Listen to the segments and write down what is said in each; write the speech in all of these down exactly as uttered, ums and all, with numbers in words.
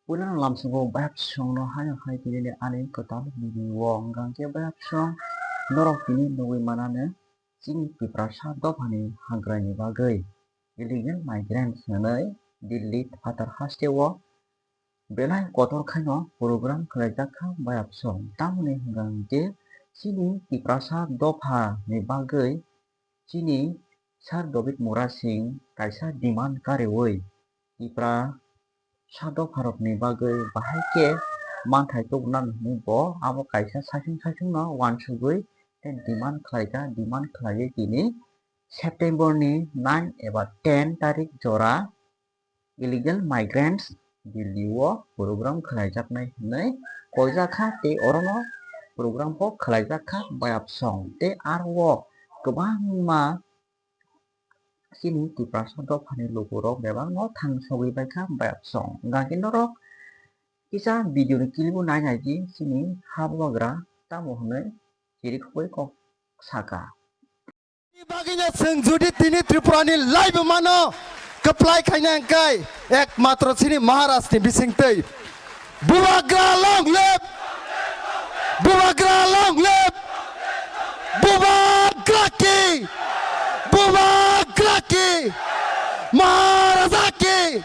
Puilano lamsongo bayapsongno haino hai tini ani kwtal video o hwnkha khe bayapsong norok tini nugwi manani chini Tiprasa dophani hagrani bagwi illegal migrants hwnwi Delhi phatar hasteo belai kotor khaino program khlaijak kha bayapsong. Tamoni hwnkha khe chini Tiprasa dophani bagwi chini Sir David Murasing kaisa demand kariui Tiprasa dopharokni bagwi bahai khe manthai tubunani hwnwi bo abo kaisa saichung saichungno uansugui tei demand khlaikha. Demand khlaiwi tini September ni nine eba ten tarik jora illegal migrants Delhi o program khlaijaknai hwnwi koijak kha tei orono program bo khlaijak kha bayapsong tei aro o kwbangma chini Tiprasa dophani lukurok bebakno thangsogwi bai kha bayapsong. Hwnkha khe norok kisa video ni clip o nai nai di chini ha bubagra tamo hwnwi chirikhogwi kok saka. Bagwino chwng jodi tini Tripura ni laibuma no kwplai khaina hwnkhe ekmatro chini Maharaj ni bisingtwi. Bubagra long live! Bubagra long live! Bubagra ki! Bubagra ki! Maharaja ki!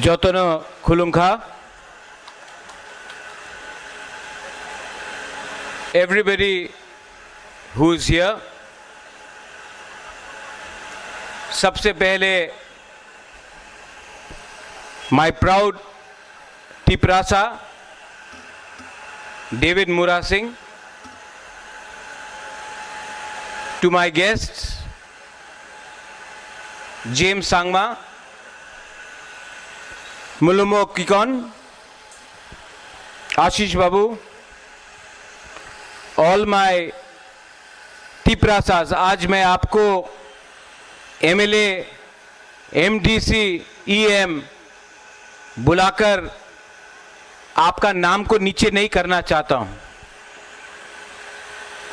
Jotono khulumkha. Everybody who is here, सबसे पहले my proud Tiprasa David Murasing, to my guests James Sangma, Mulumo Kikon, Ashish Babu, all my Tiprasas, आज मैं आपको MLA, MDC, EM बुलाकर आपका नाम को नीचे नहीं करना चाहता हूं।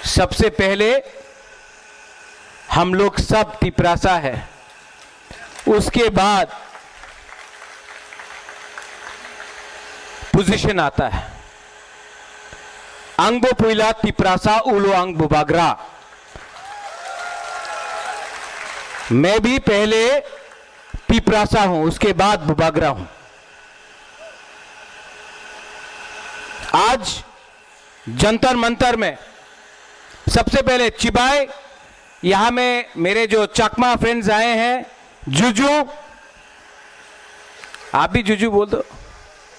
सबसे पहले हम लोग सब तिपरासा है, उसके बाद पोजीशन आता है। Ang bo puila Tiprasa, ulo ang Bubagra। मैं भी पहले तिपरासा हूं, उसके बाद बुबागरा हूं। आज जंतर मंतर में सबसे पहले चिबाई, यहां में मेरे जो चकमा फ्रेंड्स आए हैं, जुजू, आप भी जुजू बोल दो,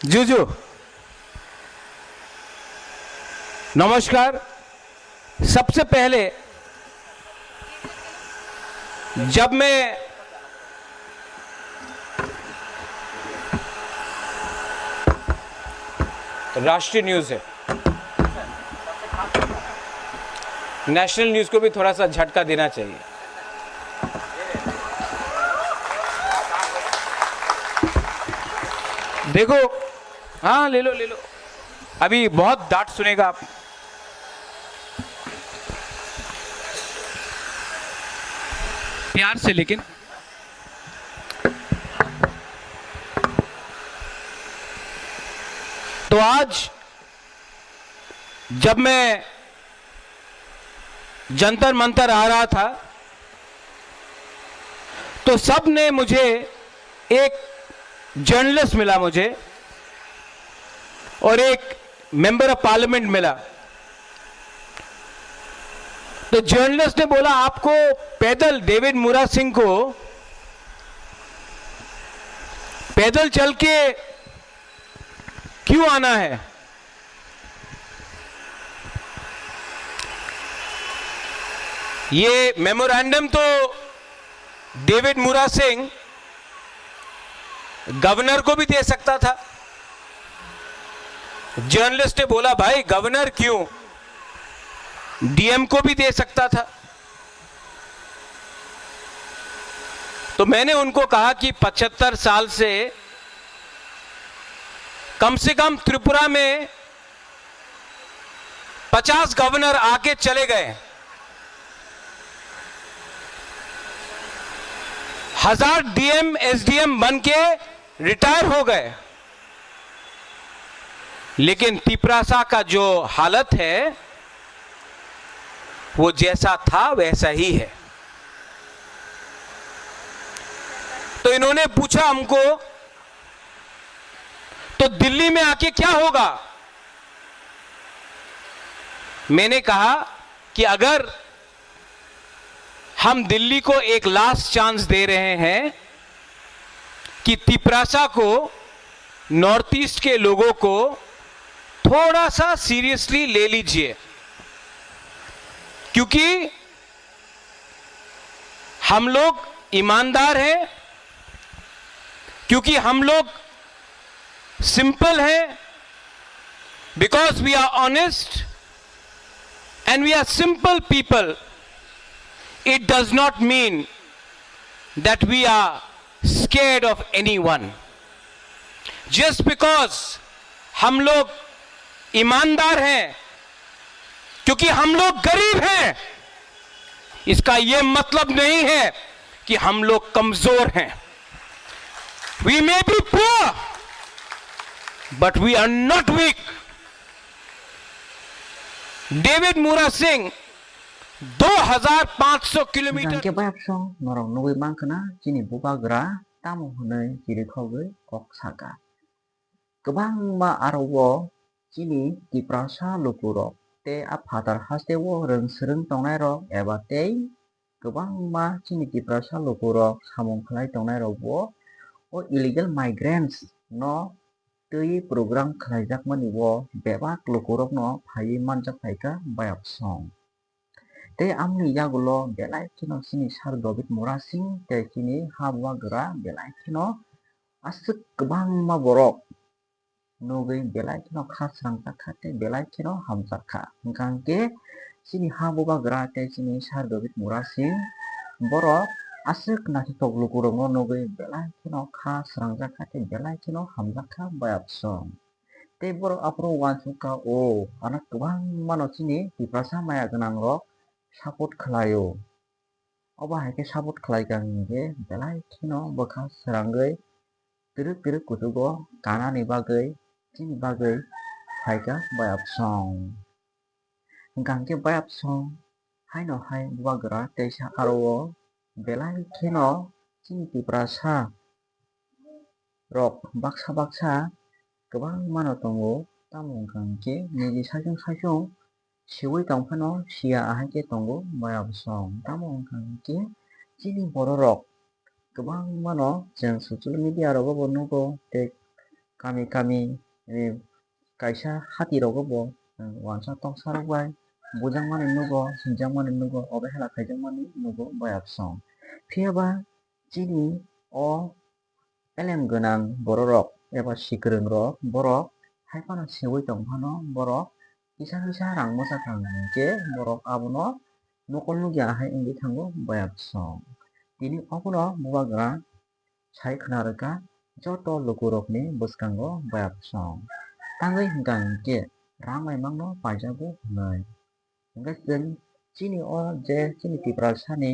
जुजू, नमस्कार। सबसे पहले जब मैं राष्ट्रीय न्यूज़ है, नेशनल न्यूज़ को भी थोड़ा सा झटका देना चाहिए। देखो, हाँ, ले लो, ले लो, अभी बहुत डांट सुनेगा आप। प्यार से लेकिन। तो आज जब मैं जंतर मंतर आ रहा था, तो सबने मुझे, एक जर्नलिस्ट मिला मुझे और एक मेंबर ऑफ पार्लियामेंट मिला। तो जर्नलिस्ट ने बोला, "आपको पैदल, डेविड मुरा सिंह को पैदल चल के क्यों आना है?" ये मेमोरेंडम तो डेविड मुरा सिंह गवर्नर को भी दे सकता था। जर्नलिस्ट ने बोला, "भाई, गवर्नर क्यों, डीएम को भी दे सकता था।" तो मैंने उनको कहा कि पचहत्तर साल से कम से कम त्रिपुरा में पचास गवर्नर आके चले गए, हजार डीएम एसडीएम बन के रिटायर हो गए, लेकिन तिपरासा का जो हालत है, वो जैसा था वैसा ही है। तो इन्होंने पूछा हमको, तो दिल्ली में आके क्या होगा? मैंने कहा कि अगर हम दिल्ली को एक लास्ट चांस दे रहे हैं कि तिपरासा को, नॉर्थ ईस्ट के लोगों को थोड़ा सा सीरियसली ले लीजिए, क्योंकि हम लोग ईमानदार हैं, क्योंकि हम लोग सिंपल हैं, because we are honest and we are simple people, it does not mean that we are scared of anyone. Just because हम लोग ईमानदार हैं, क्योंकि हम लोग गरीब हैं, इसका ये मतलब नहीं है कि हम लोग कमजोर हैं। We may be poor, but we are not weak. David Murasing, दो हज़ार पाँच सौ kilometre. Hingke bayapsong norok nugui mankha na chini bubagra tamo hwnwi chirikhogwi kok saka. Kwbangma aro o chini Tiprasa lukurok tei a phatar hasteo rwng swrwng tongnairok eba tei kwbangma chini Tiprasa lukurok samung khlai tongnairokbo o illegal migrants no twiwi program khlaijakmani o bebak lukurokno phaiwi manjak phaikha bayapsong. Tei amoni yagulo belai kheno chini Sir David Murasing tei chini ha bubagra belai kheno aswk kwbangma borok nugwi belai kheno kha srangjak kha tei belai kheno hamjak kha. Hwnkha hwnkhe chini ha bubagra tei chini Sir David Murasing borok aswk naithothok lukurokno nugwi belai kheno kha srangjak kha tei belai kheno hamjak kha bayapsong. Tei borok aphuru uansuk kha, o, ano kwbangmano chini Tiprasa maya gwnangrok support khlaio. Obo hai khe support khlai kha hwnkhe belai kheno bwkha srangwi twrwk twrwk kuchugo kanani bagwi chini bagwi phaikha bayapsong. Hwnkha hwnkhe bayapsong haino hai bubagra teisa aro o belai kheno chini Tiprasa rok baksa baksa kwbangmano tongo, tamo hwnkha hwnkhe niji saichung saichung siwi tongphano siya ahai khe tongo bayapsong. Tamo hwnkha hwnkhe chini bororok kwbangmano chwng social media rogo bo nugo tei kami kami, eh, kaisa hati rogo bo, eh, uansa toksa rok bai bujakmani nugo, sinjakmani nugo, obo hela khaijakmani nugo bayapsong. Phiya ba chini o elem gwnang bororok eba sikwrwng rok borok hai phano seui tong phano borok kisa kisa rang mwchakha hwnkhe borok abono mokol nukya hai wngwi thango bayapsong. Tini obono bubagra sai khna rwkha joto lukurokni bwskango bayapsong tangwi hwnkha hwnkhe rang bai mangno paijago hwnwi. Hwnkhe chwng chini o je chini Tiprasani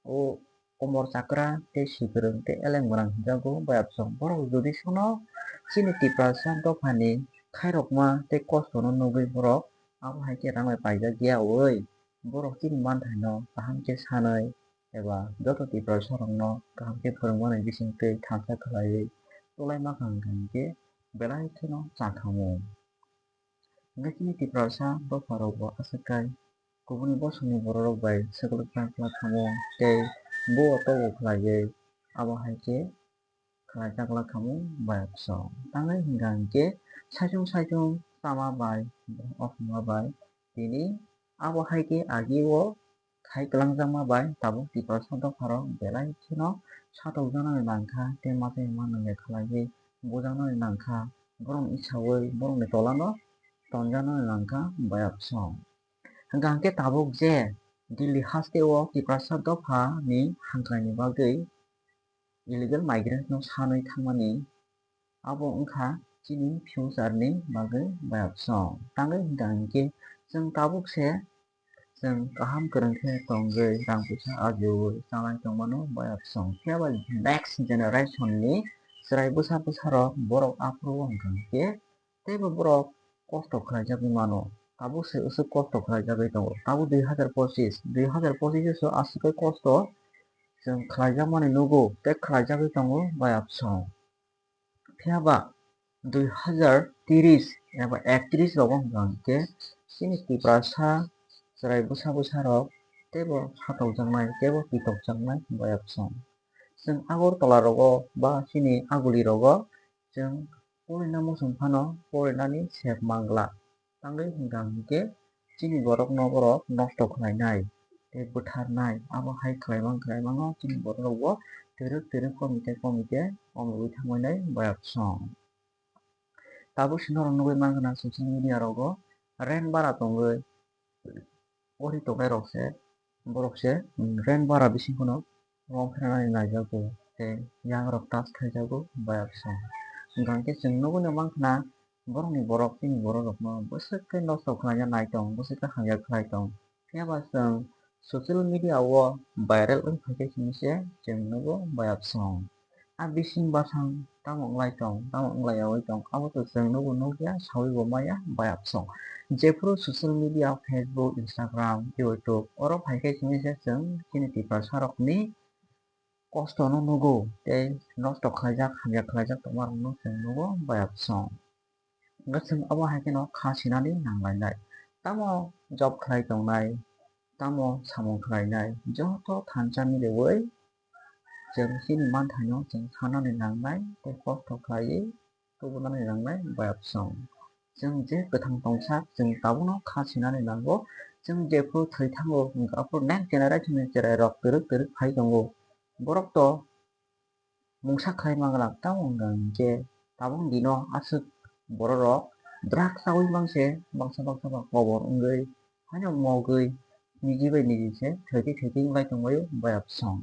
o Omor Chakra tei Sikwrwng tei Eleng Gwnang hwnjago bayapsong. Borok jodi sono chini Tiprasa dophani khairokma tei kostono nugwi borok abo hai khe rang bai paijak ya oi. Borok chini manthaino kaham khe sanwi eba joto Tiprasarokno kaham khe phwrwngmani bisingtwi thansa khlaiwi tulaima kaham kaham khe belai kheno cha khamu. Hwnkhe chini Tiprasa dopharokbo aswk kai kubuni bosongni bororok bai swkluklaklak khamu tei bo togo khlaiwi abo hai khe khlaichaklak khamu bayapsong. Tangwi hwnkha hwnkhe saichung saichung chama bai ophuma bai tini abo hai khe agio khai kwlangjakma bai tabuk Tiprasa dopharok belai kheno satokjaknani nangkha tei machai manwi khlaiwi bujaknani nangkha, borokni isawi borokni tolano tonjaknani nangkha bayapsong. Hwnkha hwnkhe tabuk je Delhi hasteo Tiprasa dophani hamkraini bagwi illegal migrant no sanwi thangmani, abo wngkha chini future ni bagwi bayapsong. Tangwi hwnkha hinkhe chwng tabuk se chwng kaham kwrwng khe tongwi rang puisa ajiui chanai tongmano bayapsong. Phiya ba next generation ni chwrai bwsa bwsa rok borok aphuru wngkha hinkhe teibo borok kosto khlaijagwi mano. Tabuk se aswk kosto khlaijagwi tongo. Tabuk dui hazar pochis, dui hazar pochis o aswk khe kosto chwng khlaijakmani nugo tei khlaijagwi tongo bayapsong. Phiya ba dui hazar tris eba ektris rogo hwnkha hinkhe chini Tiprasa chwrai bwsa bwsa rok teibo satokjaknai teibo kitokjaknai bayapsong. Chwng Agartala rogo ba chini Aguli rogo chwng porina muchung phano porinani sep mangla. Tangwi hwnkha hinkhe chini borokno borok nosto khlainai tei bwtharnai, abo hai khlaiman khlaimango chini borok rokbo twrwk twrwk komite komite komiui thangmani bayapsong. Tabuk se norok nugwi mankha na social media rogo rent bara tongwi ori tongnai rok se, borok se rent bara bising phano rom pheranani naijago tei yang rok touch khaijago bayapsong. Hwnkha hinkhe chwng nugwino mankha na borokni borok chini borok rokno bwswk khe nosto khlaina nai tong, bwswk khe hamya khlai tong. Phiya ba chwng social media o viral wng phaikhe simi se chwng nugo bayapsong. A bising bwsang tamo wng lai tong, tamo wng lai yaui tong, abo to chwng nugo nukya, saui bo maya bayapsong. Jephuru social media, Facebook, Instagram, YouTube oro phaikhe simi se chwng chini Tiprasa rokni kosto no nugo tei nosto khlaijak, hamya khlaijak tongma rokno chwng nugo bayapsong. Hwnkhe chwng abo hai kheno kha sinani nanglainai. Tamo job khlai tongnai, tamo samung khlainai, joto thansa miliui chwng chini manthaino chwng sanani nangnai tei kosto khlaiwi tubunani nangnai bayapsong. Chwng je kwthang tongsa chwng tabukno kha sinani nango. Chwng jephru thwi thango, hwnkhe aphuru next generation ni chwrairok twrwk twrwk phai tongo. Borok to mungsa khlai manglak, tamo wngkha hinkhe tabuk dino aswk bororok drugs chaui mangse baksa baksa ba kobor wngwi haino mogwi niji bai niji se thwitwi thwitwi wng lai tongbaio bayapsong.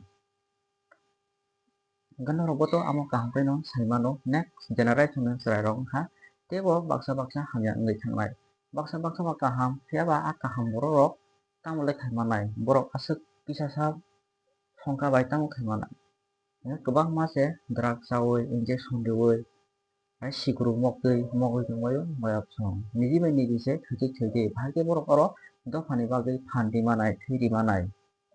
Hwnkhe norok bo to amo kaham khe no sai mano, next generation ni chwrai rok wngkha teibo baksa baksa hamya wngwi thangnai. Baksa baksa ba kaham, phiya ba a kaham bororok tamo le khai manai, borok aswk kisa sa songkha bai tamo khai manai. Kwbangma se drugs chaui, injection riui, hai sikru moktwi mogwi tongbaio bayapsong. Niji bai niji se thwitwi thwitwi, bahai khe borok oro dophani bagwi phan rimanai, thwi rimanai.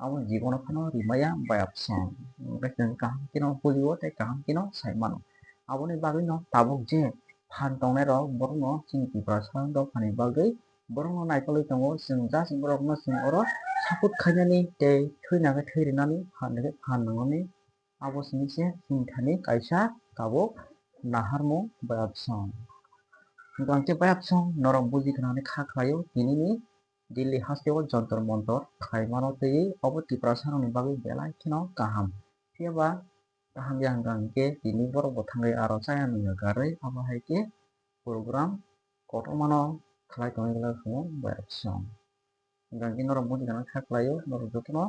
Abo jibono phano rimaya bayapsong. Hwnkhe chwng kaham kheno bujio tei kaham kheno sai mano. Aboni bagwino tabuk je phan tongnairok borokno chini Tiprasa dophani bagwi borokno naikolwi tongo. Chwng just borokno chwng oro support khainani tei thwina khe thwi rinani, phan khe phan nangmani. Abo simi se chini thani kaisa tabuk naharmung bayapsong. Hwnkhe ang khe bayapsong norok buji gwnangni kha khlaio, tinini Delhi hasteo Jantar Mantar khlaimano twiwi obo Tiprasarokni bagwi belai kheno kaham. Phiya ba kaham ya hwnkha hinkhe tini borok bo thangwi aro chaya nungya garwi, abo hai khe program kotormano khlai tongwi glak tongo bayapsong. Hwnkha hinkhe norok buji gwnang kha khlaio, norok jotono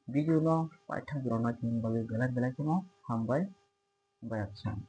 video no paithak rwna bagwi belai belai kheno hambai bayapsong.